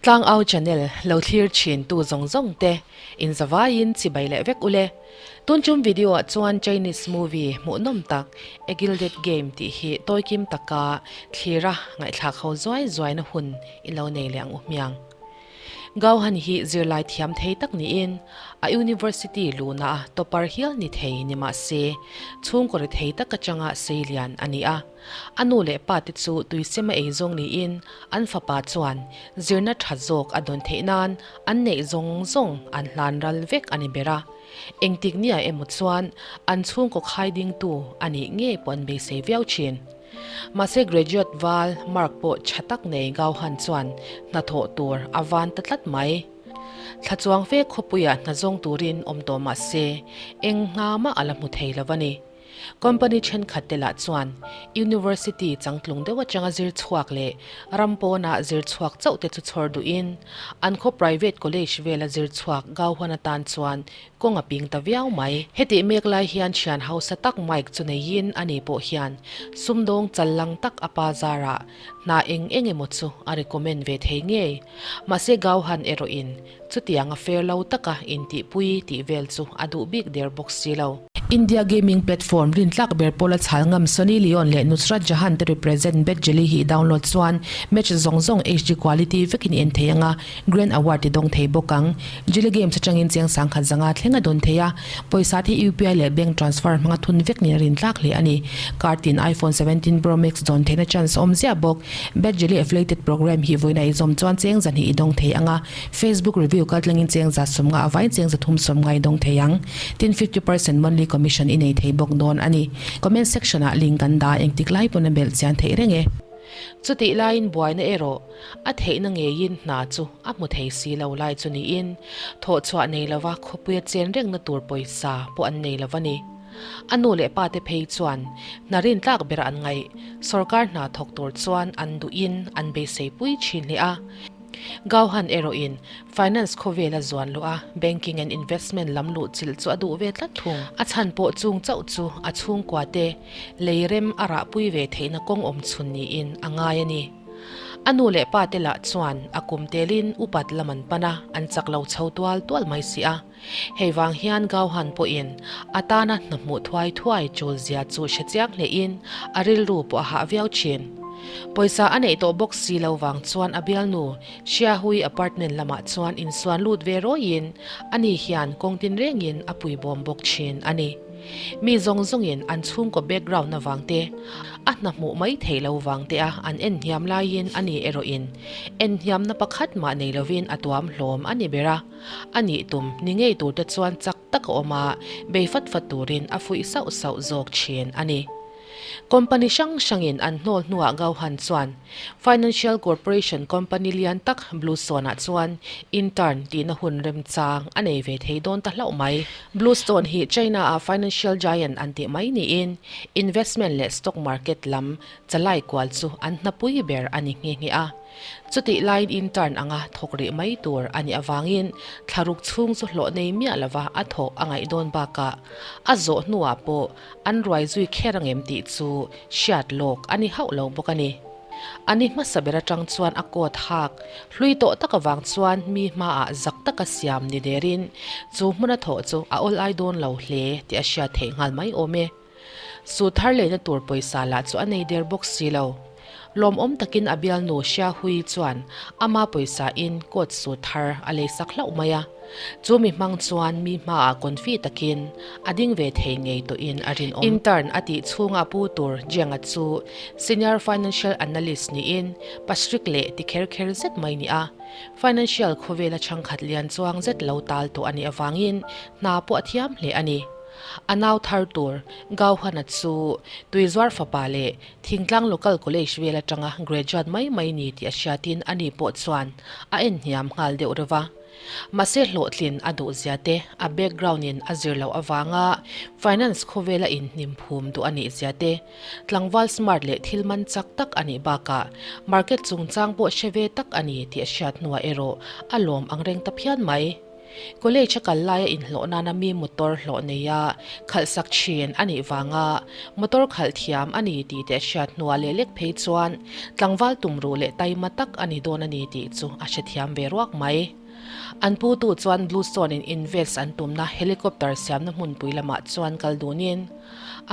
Tlangau channel lo thlir thin tu zawng zawng te in zavaiin chibai leh vek ule. Tun tum video ah chuan Chinese movie hmuhnawm tak A Gilded Game tih hi tawikim taka thlira ngaihthlak ho zuai zuaina hun i lo nei leh ang u hmiang. Gauhan hi zirlai thiam thei tak niin a university luhna a topper hial ni thei ni mah se chhungkaw ri thei tak atanga seilian a ni a. A nu leh pa te chu tuisema ei zawng niin an fapa chuan zirna tha zawk a dawn theih nan an neih zawng zawng an hlan ral vek a ni ber a. Engtik nia emaw chuan an chhungkaw khai dingtu a nih ngei pawh an beisei viau thin. Mahse graduate val mark pawh tha tak nei Gauhan chuan hnathawh tur a van ta tlat mai. Thla chuang fe khawpuiah hna zawng turin awm tawh mah se eng hna mah a la hmu thei lo a ni. Company thenkhat te lah chuan University changtlung deuh atanga zir chhuak leh ram pawnah zir chhuak chauh te chu chhawr duhin an khaw private college vela zir chhuak Gauhan atan chuan Kawng a ping ta viau mai. Hetih mek lai hian thian hausa tak Mike chu neiin ani pawh hian sumdawng chal lang tak a pa zarah hna eng eng emaw chu a recommend ve thei ngei. Mahse Gauhan erawhin chutiang a fair lo taka intihpui tih vel chu a duh bik der bawk si lo. India gaming platform rintlak ber pawla chhal ngam Sunny Leone leh Nusrat Jahan te represent Bet Jelly hi download chuan match zawng zawng HD quality vekin i en thei ang a, Grand Award ti dawng thei bawk ang. Jili Games atangin cheng sangkhat zanga thleng a dawn thei a, pawisa te UPI leh bank transfer hmanga thun vek nen a rintlak hle a ni. Card tin iPhone 17 Pro Max dawn theihna chance a awm ziah bawk. Bet Jili Affiliated Program hi vawiin a i zawm chuan cheng zahnih i dawng thei ang a, Facebook review kaltlangin cheng za sawmnga a vain cheng za thum sawmnga i dawng thei ang. Tin 50% monthly commission i nei thei bawk dawn a ni. Comment section ah link kan dah engtik lai pawn a belh chian theih reng e. Chutih laiin buaina erawh a theihna ngeiin hna chu a hmu thei si lo lai chu niin thawhchhuah nei lova khawpuia chen rengna tur pawisa pawh an nei lo va ni. A nu leh pa te phei chuan hna rintlak ber an ngaih, sawrkar hna thawk tur chuan an duhin an beisei pui thin hle a. Gauhan erawhin finance khawvela zuan luh a, banking and investment lam luh chilh chu a duh ve tlat thung. A chhan pawh chung chauh chu a chhungkua te lei rem a rahpui ve theihna kawng awm chhun niin a ngai a ni. A nu leh pa te lah chuan a kum telin upat lam an pan a, an chak lo chho tual tual mai si a. Hei vang hian Gauhan pawhin a tana hna hmuh thuai thuai chul zia chu hre chiang hlehin a rilru pawh a hah viau thin. Pawisa a neih tawh bawk si lo vang chuan a bialnu Xiahui apartment lamah chuan insuan lut ve rawiin ani hian kawng tinrengin a puibawm bawk thin a ni. Mi zawng zawngin an chhungkaw background avang te, a hna hmuh mai theih lo vang te a an en hniam laiin ani erawhin en hniamna pakhat mah nei lovin a tuam hlawm a ni ber a. A nih tum ni ngei tur te chuan chak tak a awm a, bei fat fat turin a fuih sauh sauh zawk thin a ni. Company hrang hrangin an hnawl hnuah Gauhan chuan Financial Corporation company lian tak Bluestone-ah chuan intern tihna hun remchang a nei ve thei dawn ta hlauh mai. Bluestone hi China-a financial giant an tih mai niin investment leh stock market lam chalai kual chu an hnapui ber a ni nghe nghe a. Chutih laiin intern anga thawk rih mai tur a nih avangin thlaruk chhung chu hlawh nei miah lova a thawh a ngaih dawn bakah a zawh hnuah pawh An ruai zui kher angem tih chu hriat lawk a ni hauh lo bawk a ni. A ni hmasa ber atang chuan a coat hak hlui tawh tak avang chuan mi hmaah zak taka siam ni derin chu hmuna thawh chu a awl ai dawn lo hle tih a hriat theih nghal mai awm e. Su thar leina tur pawisa lah chu a nei der bawk si lo. Lawmawm takin a bialnu Xiahui chuan ama pawisa in coat suit thar a lei sak hlauh mai a. Chu mi hmang chuan mi hmaah confi takin a ding ve thei ngei tawhin a rinawm. Intern a tih chhunga pu tur Jiang-a chu Senior Financial Analyst niin Pastrick leh ti kher kher zet mai ni a. Financial khawvela chhangkhat lian chuang zet lo tal tawh a nih avangin hna pawh a thiam hle a ni. A nau thar tur Gauhana chu Tuizuar fapa leh Thingtlang Local College vel atanga graduate mai mai ni tih a hriatin ani pawh chuan a en hniam nghal deuh reuh va. Mahse hlawhtlin a duh zia te, a background in a zir loh avanga finance khawvela inhnim phum duh a nih zia te, tlangval smart leh thil man chak tak a nih bakah market chungchang pawh hre ve tak a ni tih a hriat hnuah erawh a lawm ang reng ta phian mai. College a kal laia inhlawh nana mi motor hlawh neia khalhsak thin a nih vanga motor khalh thiam a ni tih te a hriat hnuah leh lek phei chuan tlangval tumruh leh taima tak a ni dawn a ni tih chu a hrethiam ve ruak mai. An putu chuan Bluestone in invest an tumna helicopter siamna hmunpui lamah chuan kal dunin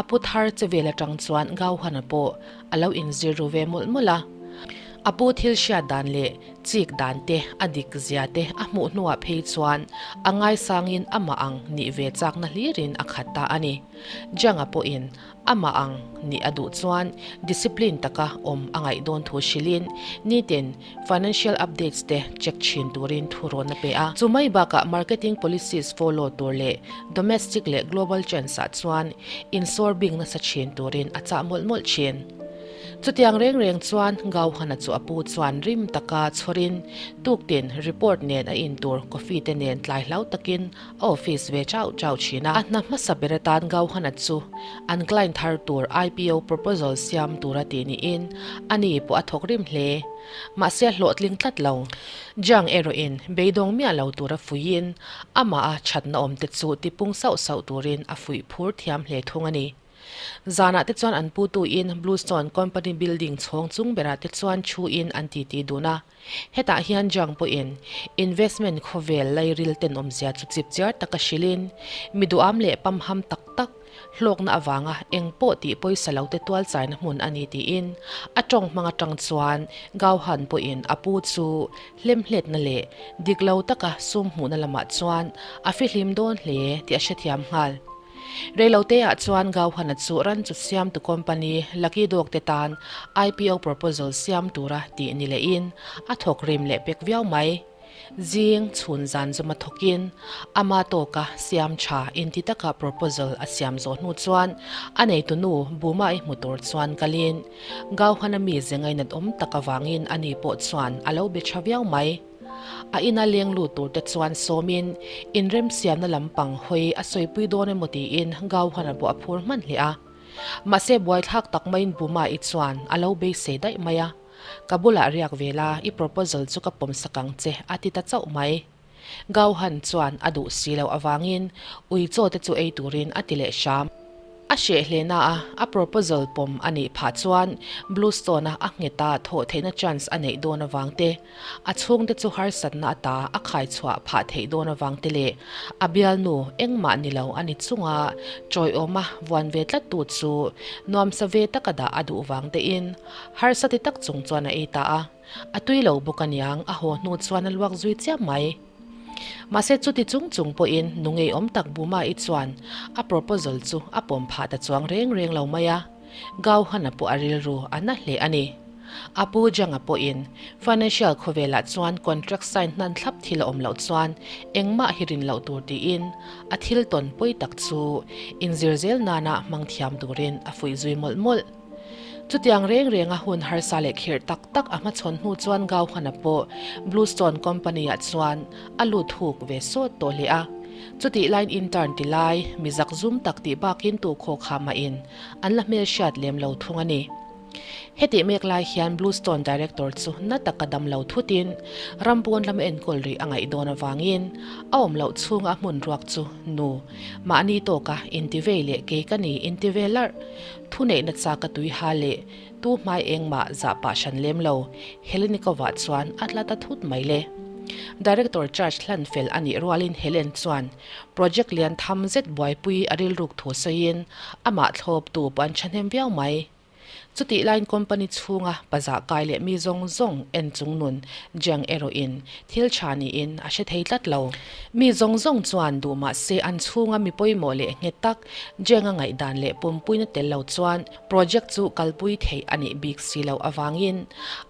a pu thar che vel atang chuan Gauhana pawh a lo inzir ru ve mawlh mawlh a. A pu thil hriat dan leh chik dan te, a dik zia te a hmuh hnuah phei chuan a ngaisangin amah ang nih ve chakna hlirin a khat ta a ni. Jiang-a pawhin amah ang nih a duh chuan discipline taka awm a ngaih dawn thu hrilhin nitin financial updates te check thin turin thu rawn a pe a. Chu mai bakah marketing policies follow tur leh domestic leh global trends ah chuan insawr bik nasa thin turin a chah mawlh mawlh thin. Chutiang reng reng chuan Gauhana chu a pu chuan rim taka chhawrin tuktin report nen a in tur coffee te nen tlai hlau takin a office ve chau chau thin a. A hna hmasa ber atan Gauhana chu an client thar tur IPO proposal siam tura tih niin ani pawh a thawk rim hle. Mahse a hlawhtling tlat lo. Jiang erawhin beidawng miah lo tura fuihin amah a thatna awm te chu tipung sauh sauh turin a fuih phur thiam hle thung a ni. Zanah te chuan an putuin Bluestone Company building chhawng chung berah te chuan thuin an titi dun a. Hetah hian Jiang pawhin investment khawvel lairil tenawmzia chu chipchiar taka hrilhin mi duham leh pamham tak tak hlawkna avanga eng pawh tih pawisa lo te tual chaina hmun a ni tiin a tawng hmang atang chuan Gao Han pawhin a pu chu hlemhletna leh dik lo taka sum hmuhna lamah chuan a fihlim dawn hle tih a hrethiam nghal. Reiloteah chuan Gauhana chu ran chu siamtu company Lucky Dog te tan IPO proposal siam tura tih ni lehin a thawk rim leh pek viau mai. Zing chhun zan zawma thawkin ama tawka siam tha inti taka proposal a siam zawh hnu chuan a neitu nu Buma-i hmu tur chuan kalin Gauhana mize ngainat awm tak avangin ani pawh chuan a lo be tha viau mai. A ina leng lut tur te chuan sawmin inremsiamna lampang hawi a sawipui dawn emaw tiin Gauhana pawh a phur hman hle a. Mahse buaithlak tak maiin Buma-i chuan a lo beisei daih mai a, Ka bulah riak ve la, i proposal chu ka pawm sak ang che a ti ta chauh mai. Gauhan chuan a duh si loh avangin ui chaw te chu ei turin a ti leh hram. A hreh hle na a, a proposal pawm a nih phah chuan Bluestone-a a ngheta thawh theihna chance a neih dawn avang te, a chhungte chu harsatna ata a khai chhuah phah theih dawn avang te leh a bialnu engmah ni lo a ni chunga chawiawma vuan ve tlattu chu nuamsa ve taka dah a duh vang tein harsa ti tak chung chuan a ei ta a. A tui lo bawk aniang, a haw hnu chuan a luak zui chiam mai. Mahse chuti chung chung pawhin nu ngeiawm tak Buma-i chuan a proposal chu a pawm phah ta chuang reng reng lo mai a, Gauhana pawh a rilru a na hle a ni. A pu Janga pawhin financial khawvelah chuan contract sign hnan thlap thil a awm loh chuan engmah hi rin loh tur tiin a thil tawn pawi tak chu inzir zel nana hmang thiam turin a fuih zui mawlh mawlh. Chutiang reng renga hun harsa leh khirh tak tak a hmachhawn hnu chuan Gauhana pawh Bluestone Company-ah chuan a lut huk ve sawt tawh hle a. Chutih laiin intern ti lai, mi zakzum tak tih bakin tu khaw kha mahin an la hmelhriat lem lo thung a ni. Hetih mek lai hian Bluestone Director chu na taka dam lo thutin ram pawn lama enkawl rih a ngaih dawn avangin a awm loh chhunga a hmun ruak chu nu mahni tawka intivei leh kei ka ni intive larh Thuneihna chak a tui ha leh tu hmai engmah zah pah hran lem lo, Helenikova chuan a tla ta thut mai le. Director charge hlan fel a nih rualin Helen chuan project lian tham zet buaipui a rilruk thu sawiin amah thlawptu pawh an thahnem viau mai. Chutih laiin company chhunga pazah kai leh mi zawng zawng en chung nun Jiang erawhin Thil tha niin a hre thei tlat lo. Mi zawng zawng chuan duh mah se an chhunga mi pawimawh leh nghet tak Jenga ngaihdan leh pumpuina tel lo chuan project chu kalpui theih a nih bik si loh avangin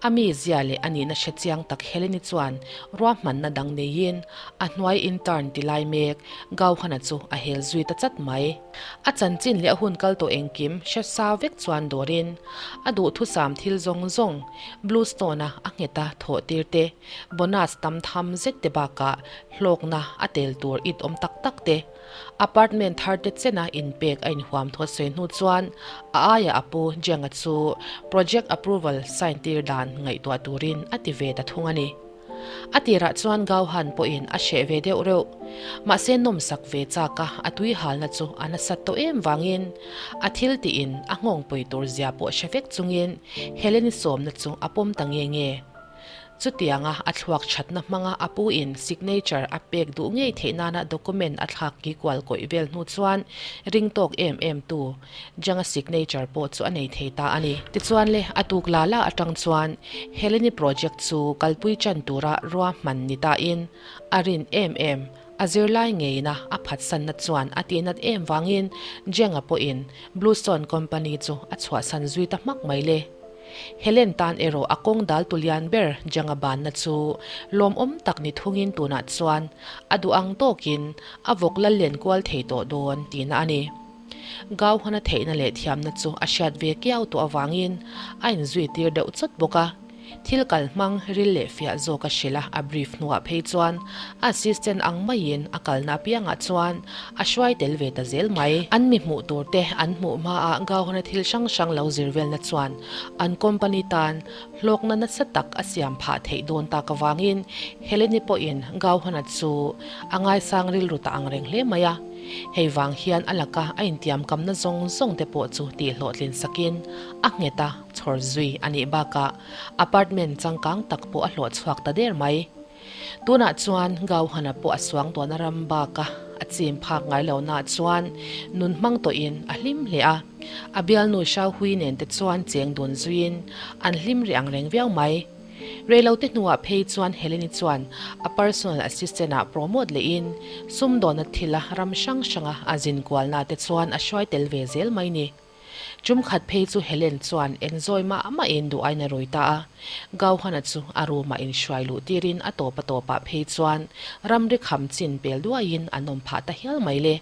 a mizia leh a nihna hre chiang tak Heleni chuan ruahmanna dang neiin a hnuai intern ti lai mek Gauhana chu a hel zui ta chat mai. A chanchin leh a hun kal tawh engkim hre sa vek chuan dawrin a duhthusam thil zawng zawng Bluestone-a a ngheta thawh tir te Bonus tam tham zet te bakah hlawkna a tel tur it awm tak tak te, apartment thar te chena inpek a inhuam thu a sawi hnu chuan a aia a pu Jenga chu project approval sign tir dan ngaihtuah turin a ti ve ta thung a ni. A tirah chuan Gauhan pawhin a hreh ve deuh reuh. Mahse nawmsak ve chak a, a tui halna chu a nasat tawh em vangin a thil tiin a nghawngpui tur zia pawh hre vek chungin Heleni sawmna chu a pawm ta nge nge. Chutianga a thluak thatna hmanga a pu in signature a pek duh ngei theih nana document a thlak ki kual kawih vel hnu chuan ring tawk em em tu Janga signature pawh chu a nei thei ta a ni. Tichuan le, a tuk la la atang chuan Heleni project chu kalpui chan tura ruahman ni tain a rin em em a zirlai ngeina a phatsanna chuan a tihnat em vangin Jenga pawhin Bluestone company chu a chhuahsan zui ta hmak mai le. Helen tan erawh a kawng dal tu lian ber Janga banna chu lawmawm tak ni thungin tunah chuan a duh ang tawkin a vawk lal len kual thei tawh dawn tihna a ni. Gauhana theihna leh thiamna chu a hriat ve kiau tawh avangin a inzui tir deuh chawt bawk a. Thil kal hmang ril leh fiah zawk a hrilh a, a brief hnuah phei chuan a assistant ang maiin a kalna apiangah chuan a hruai tel ve ta zel mai. An mi hmuh tur te an hmuh hmaah Gauhana thil hrang hrang lo zir velna chuan an company tan hlawkna nasa tak a siam phah theih dawn tak avangin Heleni pawhin Gauhana chu a ngaisang rilru ta ang reng hle mai a. Hei vang hian a laka a intiamkamna zawng zawng te pawh chu tihhlawhtlin sakin a nghet a, chhawr zui a nih bakah apartment changkang tak pawh a hlawh chhuak ta der mai. Tunah chuan Gauhana pawh a suang tawhna ram baka a chim phak ngai lohnaah chuan nun hmang tawhin a hlim hle a, a bialnu Xiaohui nen te chuan cheng dun zuiin an hlim rih ang reng viau mai. Reilote hnuah phei chuan Heleni chuan a personal assistant ah promote lehin sumdawnna thila ram hrang hranga a zin kualna te chuan a hruai tel ve zel mai ni. Tum khat phei chu Helen chuan enzawi mah mahin duh aiin a rui ta a, Gauhana chu a room ah inhruai luh tirin a tawp a tawpah phei chuan ramri kham chin pel duaiin an awm phah ta hial mai le.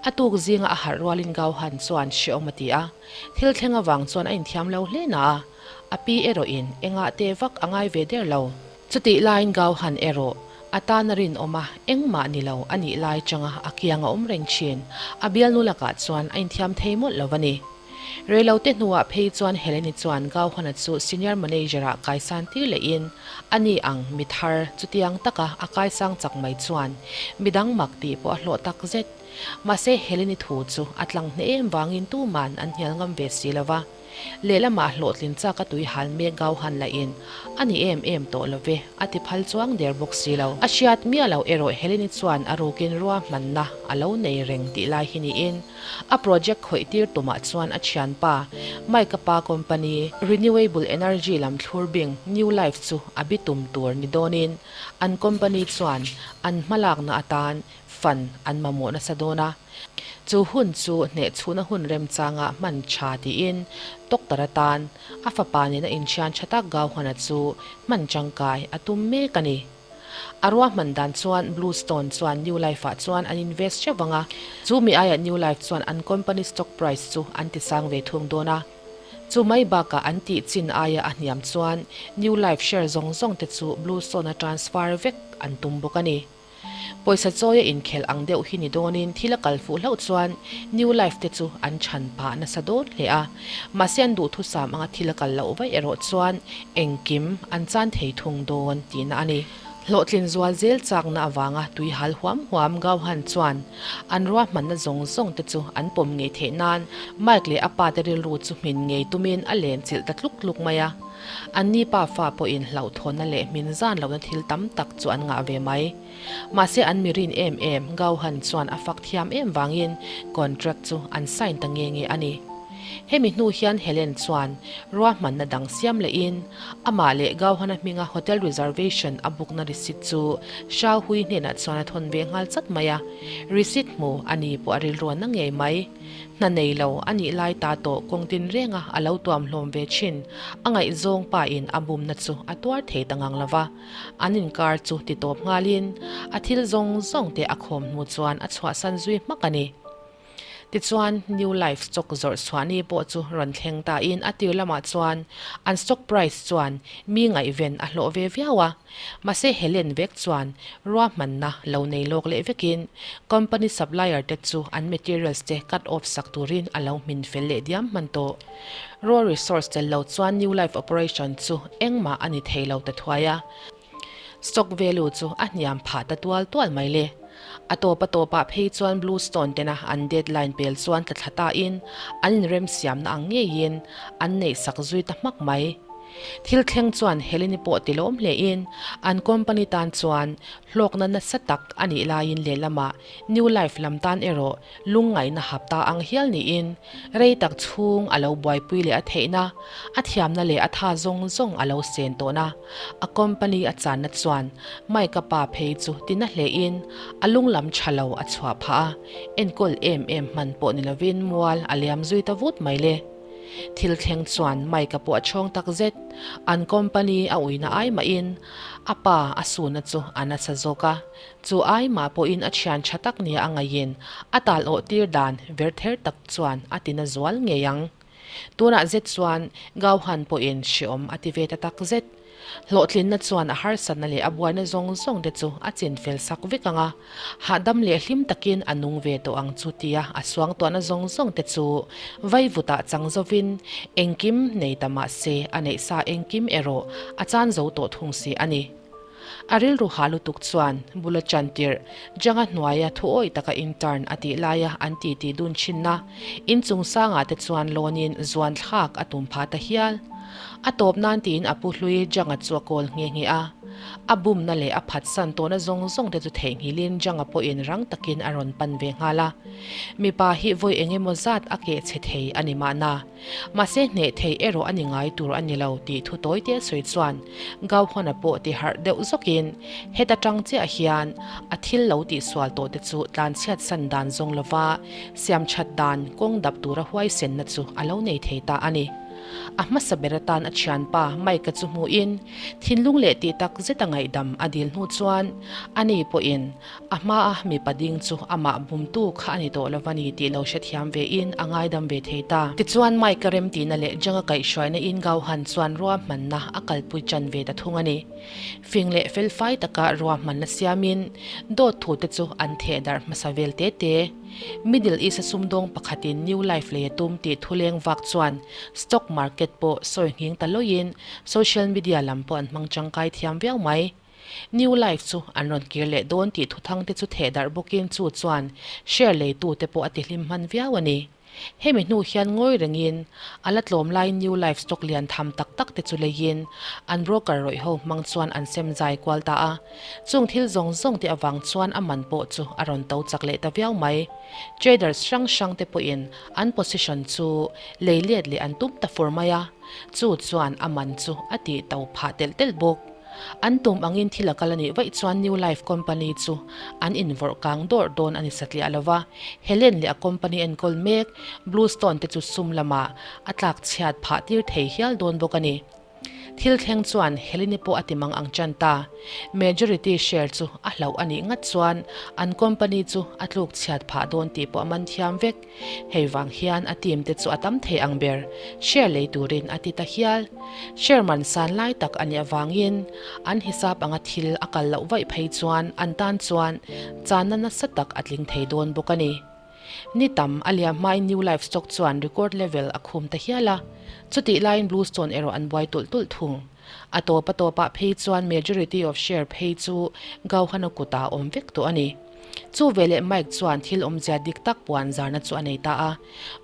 A tuk zinga a harh rualin Gauhan chuan hrehawm a ti a, thil thleng avang chuan a inthiam lo hle na a, a pi erawhin engah te vak a ngai ve der lo. Chutih laiin Gauhan erawh a tan a rinawm a, engmah ni lo a nih lai changa a kiang a awm reng thin, a bialnu lakah chuan a inthiam thei mawlh lo a ni. Reilote hnuah phei chuan Heleni chuan Gauhana chu senior manager-ah kaisan tir lehin ani ang mi thar chutiang taka a kaisang chak mai chuan midang mak tih pawh a hlawh tak zet. Mahse Heleni thu chu a tlang hneh em vangin tuman an hnial ngam ve si lo va. Lehlamah hlawhtlin chak a tui hal mek Gauhan lahin a ni em em tawh lo ve a ti phal chuang der bawk si lo. A hriat miah loh erawh Heleni chuan a rukin ruahmanna a lo nei reng tih lai hi niin A project khawih tir tumah chuan a thianpa Mike-a pa company Renewable Energy lam thlur bing New Life chu a bi tum tur ni dawnin an company chuan an hmalakna atan fund an mamawh nasa dawn a. Chu hun chu hnehchhuhna hun remchanga hman tha tiin doctor atan a fapa nena inthian tha tak Gauhana chu hman tangkai a tum mek a ni. A ruahman dan chuan Bluestone chuan New Life-ah chuan an invest hreuh vang a, chu mi aiah New Life chuan an company stock price chu an ti sang ve thung dawn a. Chu mai bakah an tih chin aia a hniam chuan New Life share zawng zawng te chu Bluestone-a transfer vek an tum bawk a ni. Pawisa chawia inkhelh ang deuh hi ni dawnin thil a kal fuh hlauh chuan New Life te chu an chhan pah nasa dawn hle a, mahse an duhthusam anga thil a kal loh vaih erawh chuan engkim an chan thei thung dawn tihna a ni. Hlawhtlin zual zel chakna avanga tui hal huam huam Gauhan chuan an ruahmanna zawng zawng te chu an pawm ngei theih nan Mike leh a pa te rilru chu hmin ngei tumin a len chilh ta tluk tluk mai a. Anni pa fa pawhin hlauhthawnna leh hmin zan lohna thil tam tak chu an ngah ve mai. Mahse an mi rin em em Gauhan chuan a fak thiam em vangin contract chu an sign ta nge nge a ni. Hemi hnu hian Helen chuan ruahmanna dang siam lehin amah leh Gauhana hminga hotel reservation a book na receipt chu Shao Hui hnenah chuan a thawn ve nghal chat mai a, receipt hmu a ni pawh a rilruan na ngei mai. Hna nei lo a nih lai ta tawh kawng tin renga a lo tuam hlawm ve thin a ngaihzawng pa in a bumna chu a tuar thei ta ngang lo va. An inkar chu ti tawp nghalin a thil zawng zawng te a khawm hnu chuan a chhuahsan zui hmak a ni. Tichuan, New Life stock zawrh chhuahni pawh chu rawn thleng tain a tir lamah chuan an stock price chuan mi ngaihven a hlawh ve viau a. Mahse Helen vek chuan ruahmanna lo nei lawk leh vekin company supplier te chu an materials te cut off sak turin a lo hmin fel leh diam hman tawh. Raw resource tel lo chuan New Life operation chu engmah a ni thei lo ta thuai a. Stock value chu a hniam phah ta tual tual mai le. A tawp a tawpah phei chuan Bluestone tena an deadline pel chuan tla thla tain an inremsiamna ang ngeiin an neih sak zui ta hmak mai. Thil thleng chuan Helene pawh ti lawm hlein an company tan chuan hlawkna nasa tak a nih laiin lehlamah New Life lam tan erawh lungngaihna hapta ang hial niin rei tak chhung a lo buaipui leh a theihna, a thiamna leh a tha zawng zawng a lo sen tawhna a company a channa chuan Mike-a pa phei chu tina hlein a lunglam tha lo a chhuah phah a, enkawl em em hman pawh ni lovin mual a liam zui ta vut mai le. Thil thleng chuan Mike-a pawh a chhawng tak zet, an company a uina ai mahin a pa a suna chu a nasa zawk a, chu ai mah pawhin a thian tha tak nia a ngaihin a tal awh tir dan ver ther tak chuan a tina zual ngei ang. Tunah zet chuan Gauhan pawhin hreawm a ti ve ta tak zet. Hlawhtlinna chuan a harsatna leh a buaina zawng zawng te chu a chin fel sak vek ang a, hahdam leh hlim takin a nung ve tawh ang chu tia a suangtuahna zawng zawng te chu vaivutah chang zovin engkim nei ta mah se a neih sa engkim erawh a chan zo tawh thung si a ni. A rilru hah lutuk chuan bula chan tirh Janga hnuaia thu awih taka intern a tih laia an titi dun thinna inchung sangah te chuan lawnin zuan thlak a tum phah ta hial. A tawp nan tiin a pu hlui Janga chu a kawl nghe nghe a. A bumna leh a phatsan tawhna zawng zawng te chu theihnghilhin Janga pawhin rang takin a rawn pan ve nghal a. Mipa hi vawi eng emaw zat a keh chhe thei a ni mahna. Mahse hneh thei erawh a ni ngai tur a ni lo tih thu tawi te a sawi chuan Gauhona pawh ti harh deuh zawkin heta tang chiah hian a thil lo tihsual tawh te chu tlanchhiat san dan zawng lova siam that dan kawng dap tura huaisenna chu a lo nei thei ta a ni. A hmasa ber atan a thianpa Mike-a chu hmuhin thinlung leh tih tak zeta ngaihdam a dil hnu chuan ani pawhin A hmaa mipa ding chu amah bumtu kha a ni tawh lo va ni tih lo hrethiam vein a ngaidam ve thei ta. Tichuan Mike-a remtihna leh Janga kaihhruaina in Gauhan chuan ruahmanna a kalpui ṭan ve ta thung a ni. Fing leh felfai taka ruahmanna siamin dawt thute chu an theh darh hmasa vel te te. Middle East-a sumdawng pakhatin New Life lei a tum tih thuleng vak chuan stock market pawh sawi nghing ta lawiin social media lam pawh an hmang tangkai thiam viau mai. New Life chu an rawn kir leh dawn tih thuthang te chu theh darh bawkin chu chuan share leitu te pawh a ti hlim hman viau a ni. Hemi hnu hian ngawi rengin a la tlawm laiin New Life stock lian tham tak tak te chu leiin an broker rawih ho hmang chuan an sem zai kual ta a. Chung thil zawng zawng te avang chuan a man pawh chu a rawn to chak leh ta viau mai. Traders hrang hrang te pawhin an position chu lei let leh an tum ta fur mai a, chu chuan a man chu a tih to phah telh telh bawk. An tum angin thil a kal a nih vaih chuan New Life Company chu an invawrh kang dawrh dawn a ni satliah lo va, Helen leh a company enkawl mek Bluestone te chu sum lamah a tlak chhiat phah tir thei hial dawn bawk a ni. Thil thleng chuan Helene pawh a ti mang ang tan ta. Majority share chu a hlauh a nih ngat chuan an company chu a tluk chhiat phah dawn tih pawh a man thiam vek. Hei vang hian a team te chu a tam thei ang ber share lei turin a ti ta hial. Share man san lai tak a nih avangin an hisap anga thil a kal loh vaih phei chuan an tan chuan channa nasa tak a tling thei dawn bawk a ni. Ni tam a liam hmain New Life stock chuan record level a khum ta hial a, chutih laiin Bluestone erawh an buai tulh tulh thung. A tawp a tawpah phei chuan majority of share phei chu Gauhana kutah a awm vek tawh a ni. Chu veleh Mike chuan thil awmzia dik tak puan zarna chu a nei ta a,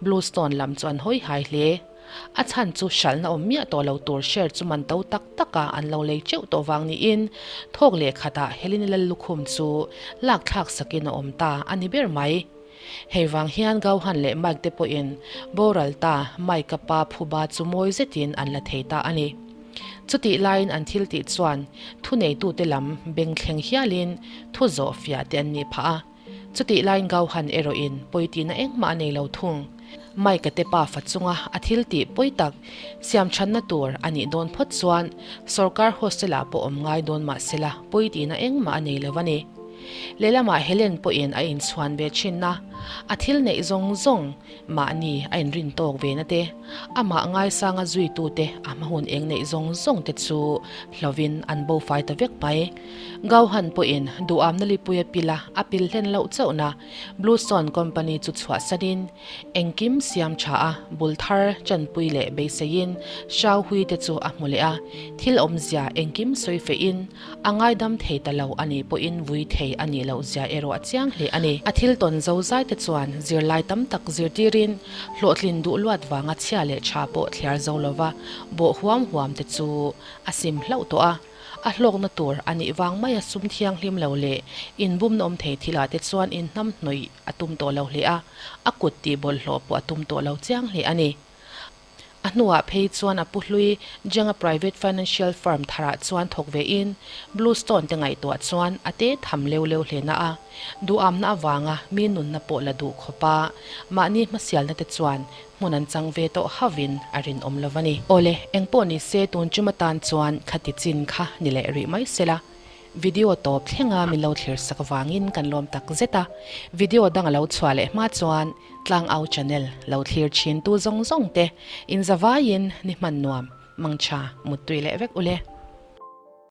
Bluestone lam chu an hawi hai hle. A chhan chu hralhna awm miah tawh lo tur share chu man to tak taka an lo lei teuh tawh vang niin thawk leh khatah Helene Lallukhum chu lak thlak sakin a awm ta a ni ber mai. Hei vang hian Gauhan leh Mike te pawhin boral ta Mike-a pa phuba chu mawi zetin an la thei ta a ni. Chutih laiin an thil tih chuan thuneitute lam beng thleng hialin thu zawh fiah te an nih phah a. Chutih laiin Gauhan erawhin pawi tihna engmah a nei lo thung. Mike-a te pa fa chunga a thil tih pawi tak siam thanna tur a nih dawn phawt chuan sawrkar hostel-ah pawh awm ngai dawn mah sela pawi tihna engmah a nei lo a ni. Lehlamah Helen pawhin a inchhuan ve thin a. A thil neih zawng zawng mahni a inrin tawk ve na te, amah ngaisanga zuitu te a hma hun eng neih zawng zawng te chu hlovin an bo fai ta vek mai. Gauhan pawhin duhamna lipui a pil a, a pil hlen loh chauhna Bluestone Company chu chhuahsanin engkim siam tha a, bul thar chanpui leh beiseiin Shao Hui te chu a hmu leh a, thil awmzia engkim sawi feihin A ngaidam thei ta lo a nih pawhin vui thei a nih loh zia erawh a chiang hle a ni. A thil tawn zo zai te chuan zirlai tam tak zirtirin hlawhtlin duh luat vanga chhia leh tha pawh thliar zo lova bawh huam huam te chu a sim hlauh tawh a. A hlawkna tur a nih vang maia sum thianghlim lo leh inbumna awm thei thilah te chuan inhnamhnawih a tum tawh lo hle a, a kut tih bawlhhlawh pawh a tum tawh lo chiang hle a ni. A hnuah phei chuan a pu hlui Jenga private financial firm tharah chuan thawk vein Bluestone te ngaihtuah chuan a te tham leu leu hle na a, duhamna avanga mi nunna pawh la duh khawp a, mahni hmasialna te chuan hmun an chang ve tawh hauhin a rinawm lo a ni. Awle, engpawh ni se tun chum atan chuan khati chin kha ni leh rih mai sela. Video tawp thlenga min lo thlir sak vangin kan lawm tak zet a, video dang a lo chhuah leh hma chuan Tlangau channel lo thlir thin tu zawng zawng te in zavaiin ni hman nuam mangtha muttui leh vek ule.